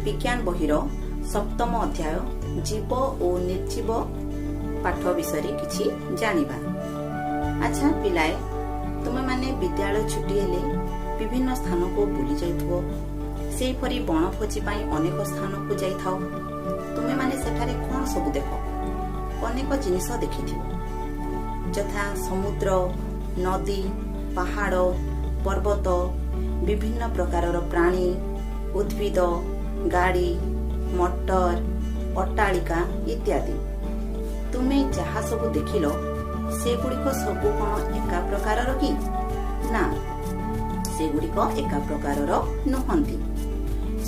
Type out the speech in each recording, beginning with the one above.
ବିଜ୍ଞାନ ବହିର ସପ୍ତମ ଅଧ୍ୟାୟ ଜୀବ ଓ ନିର୍ଜୀବ ପାଠ ବିଷୟରେ କିଛି ଜାଣିବା। ଆଚ୍ଛା ପିଲାଏ, ତୁମେମାନେ ବିଦ୍ୟାଳୟ ଛୁଟି ହେଲେ ବିଭିନ୍ନ ସ୍ଥାନକୁ ବୁଲି ଯାଉଥିବ। ସେହିପରି ବଣଭୋଜି ପାଇଁ ଅନେକ ସ୍ଥାନକୁ ଯାଇଥାଅ। ତୁମେମାନେ ସେଠାରେ କ'ଣ ସବୁ ଦେଖ? ଅନେକ ଜିନିଷ ଦେଖିଥିବ, ଯଥା ସମୁଦ୍ର, ନଦୀ, ପାହାଡ଼, ପର୍ବତ, ବିଭିନ୍ନ ପ୍ରକାରର ପ୍ରାଣୀ, ଉଦ୍ଭିଦ, ଗାଡ଼ି ମଟର, ଅଟ୍ଟାଳିକା ଇତ୍ୟାଦି। ତୁମେ ଯାହା ସବୁ ଦେଖିଲ, ସେଗୁଡ଼ିକ ସବୁ କ'ଣ ଏକା ପ୍ରକାରର କି? ନା, ସେଗୁଡ଼ିକ ଏକା ପ୍ରକାରର ନୁହନ୍ତି।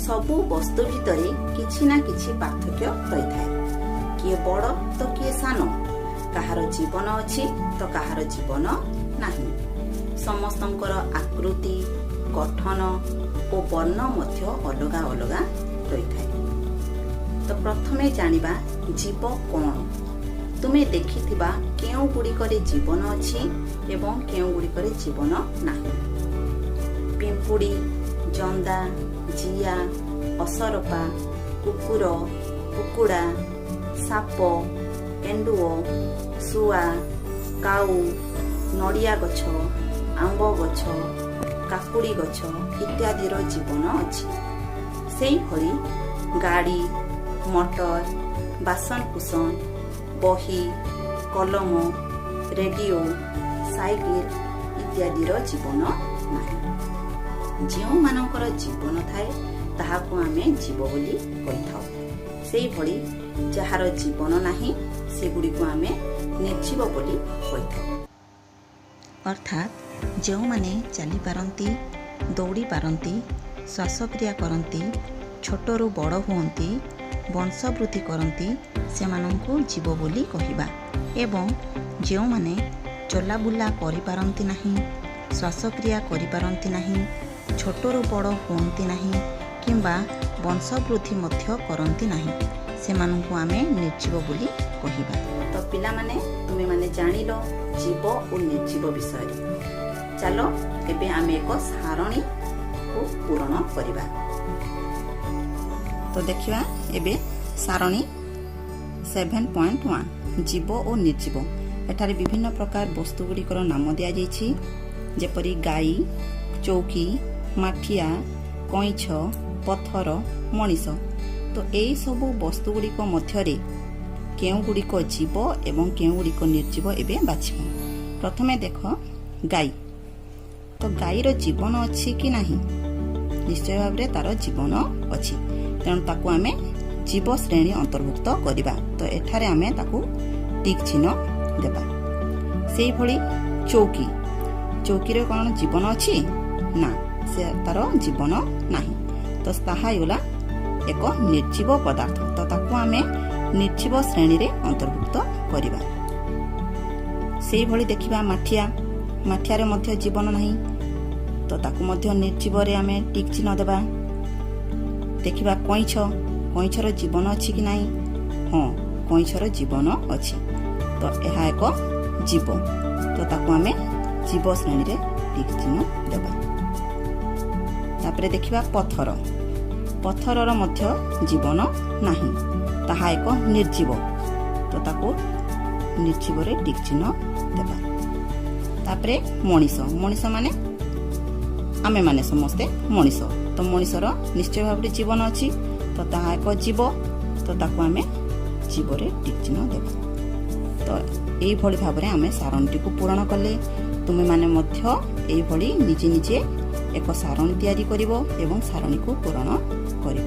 ସବୁ ବସ୍ତୁ ଭିତରେ କିଛି ନା କିଛି ପାର୍ଥକ୍ୟ ରହିଥାଏ। କିଏ ବଡ଼ ତ କିଏ ସାନ, କାହାର ଜୀବନ ଅଛି ତ କାହାର ଜୀବନ ନାହିଁ। ସମସ୍ତଙ୍କର ଆକୃତି, ଗଠନ ଓ ବର୍ଣ୍ଣ ମଧ୍ୟ ଅଲଗା ଅଲଗା ରହିଥାଏ। ତ ପ୍ରଥମେ ଜାଣିବା ଜୀବ କ'ଣ। ତୁମେ ଦେଖିଥିବା କେଉଁ ଗୁଡ଼ିକରେ ଜୀବନ ଅଛି ଏବଂ କେଉଁ ଗୁଡ଼ିକରେ ଜୀବନ ନାହିଁ? ପିମ୍ପୁଡ଼ି, ଜନ୍ଦା, ଜିଆ, ଅସରପା, କୁକୁର, କୁକୁଡ଼ା, ସାପ, ଏଣ୍ଡୁଅ, ଶୁଆ, କାଉ, ନଡ଼ିଆ ଗଛ, ଆମ୍ବ ଗଛ, କାକୁଡ଼ି ଗଛ ଇତ୍ୟାଦିର ଜୀବନ ଅଛି। ସେହିଭଳି ଗାଡ଼ି ମଟର, ବାସନକୁସନ, ବହି, କଲମ, ରେଡିଓ, ସାଇକେଲ ଇତ୍ୟାଦିର ଜୀବନ ନାହିଁ। ଯେଉଁମାନଙ୍କର ଜୀବନ ଥାଏ, ତାହାକୁ ଆମେ ଜୀବ ବୋଲି କହିଥାଉ। ସେହିଭଳି ଯାହାର ଜୀବନ ନାହିଁ, ସେଗୁଡ଼ିକୁ ଆମେ ନିର୍ଜୀବ ବୋଲି କହିଥାଉ। ଅର୍ଥାତ୍ ଯେଉଁମାନେ ଚାଲିପାରନ୍ତି, ଦୌଡ଼ି ପାରନ୍ତି, ଶ୍ୱାସକ୍ରିୟା କରନ୍ତି, ଛୋଟରୁ ବଡ଼ ହୁଅନ୍ତି, ବଂଶବୃଦ୍ଧି କରନ୍ତି, ସେମାନଙ୍କୁ ଜୀବ ବୋଲି କହିବା ଏବଂ ଯେଉଁମାନେ ଚଲାବୁଲା କରିପାରନ୍ତି ନାହିଁ, ଶ୍ୱାସକ୍ରିୟା କରିପାରନ୍ତି ନାହିଁ, ଛୋଟରୁ ବଡ଼ ହୁଅନ୍ତି ନାହିଁ କିମ୍ବା ବଂଶବୃଦ୍ଧି ମଧ୍ୟ କରନ୍ତି ନାହିଁ, ସେମାନଙ୍କୁ ଆମେ ନିର୍ଜୀବ ବୋଲି କହିବା। ତ ପିଲାମାନେ, ତୁମେମାନେ ଜାଣିଲ ଜୀବ ଓ ନିର୍ଜୀବ ବିଷୟରେ। ଚାଲ, ଏବେ ଆମେ ଏକ ସାରଣୀକୁ ପୂରଣ କରିବା। ତ ଦେଖିବା ଏବେ ସାରଣୀ 7.1, ଜୀବ ଓ ନିର୍ଜୀବ। ଏଠାରେ ବିଭିନ୍ନ ପ୍ରକାର ବସ୍ତୁ ଗୁଡ଼ିକର ନାମ ଦିଆଯାଇଛି, ଯେପରି ଗାଈ, ଚୌକି, ମାଠିଆ, କଇଁଛ, ପଥର, ମଣିଷ। ତ ଏଇ ସବୁ ବସ୍ତୁ ଗୁଡ଼ିକ ମଧ୍ୟରେ କେଉଁ ଗୁଡ଼ିକ ଜୀବ ଏବଂ କେଉଁ ଗୁଡ଼ିକ ନିର୍ଜୀବ, ଏବେ ବାଛିବ। ପ୍ରଥମେ ଦେଖ ଗାଈ। ତ ଗାଈର ଜୀବନ ଅଛି କି ନାହିଁ? ନିଶ୍ଚୟ ଭାବରେ ତାର ଜୀବନ ଅଛି। ତେଣୁ ତାକୁ ଆମେ ଜୀବ ଶ୍ରେଣୀ ଅନ୍ତର୍ଭୁକ୍ତ କରିବା। ତ ଏଠାରେ ଆମେ ତାକୁ ଟିକ୍ ଚିହ୍ନ ଦେବା। ସେଇଭଳି ଚୌକି। ଚୌକିରେ କ'ଣ ଜୀବନ ଅଛି? ନା, ସେ ତାର ଜୀବନ ନାହିଁ। ତ ତାହା ହେଇଗଲା ଏକ ନିର୍ଜୀବ ପଦାର୍ଥ। ତ ତାକୁ ଆମେ ନିର୍ଜୀବ ଶ୍ରେଣୀରେ ଅନ୍ତର୍ଭୁକ୍ତ କରିବା। ସେଇଭଳି ଦେଖିବା ମାଠିଆ। ମାଠିଆରେ ମଧ୍ୟ ଜୀବନ ନାହିଁ, ତ ତାକୁ ମଧ୍ୟ ନିର୍ଜୀବରେ ଆମେ ଟିକ୍ ଚିହ୍ନ ଦେବା। ଦେଖିବା କଇଁଛ। କଇଁଛର ଜୀବନ ଅଛି କି ନାହିଁ? ହଁ, କଇଁଛର ଜୀବନ ଅଛି। ତ ଏହା ଏକ ଜୀବ। ତ ତାକୁ ଆମେ ଜୀବ ଶ୍ରେଣୀରେ ଟିକ୍ ଚିହ୍ନ ଦେବା। ତାପରେ ଦେଖିବା ପଥର। ପଥରର ମଧ୍ୟ ଜୀବନ ନାହିଁ, ତାହା ଏକ ନିର୍ଜୀବ। ତ ତାକୁ ନିର୍ଜୀବରେ ଟିକ୍ ଚିହ୍ନ ଦେବା। ତାପରେ ମଣିଷ। ମଣିଷ ମାନେ ଆମେମାନେ ସମସ୍ତେ ମଣିଷ। ତ ମଣିଷର ନିଶ୍ଚୟ ଭାବରେ ଜୀବନ ଅଛି। ତ ତାହା ଏକ ଜୀବ। ତ ତାକୁ ଆମେ ଜୀବରେ ଟିକ୍ ଚିହ୍ନ ଦେବା। ତ ଏଇଭଳି ଭାବରେ ଆମେ ସାରଣୀଟିକୁ ପୂରଣ କଲେ। ତୁମେମାନେ ମଧ୍ୟ ଏଇଭଳି ନିଜେ ନିଜେ ଏକ ସାରଣୀ ତିଆରି କରିବ ଏବଂ ସାରଣୀକୁ ପୂରଣ କରିବ।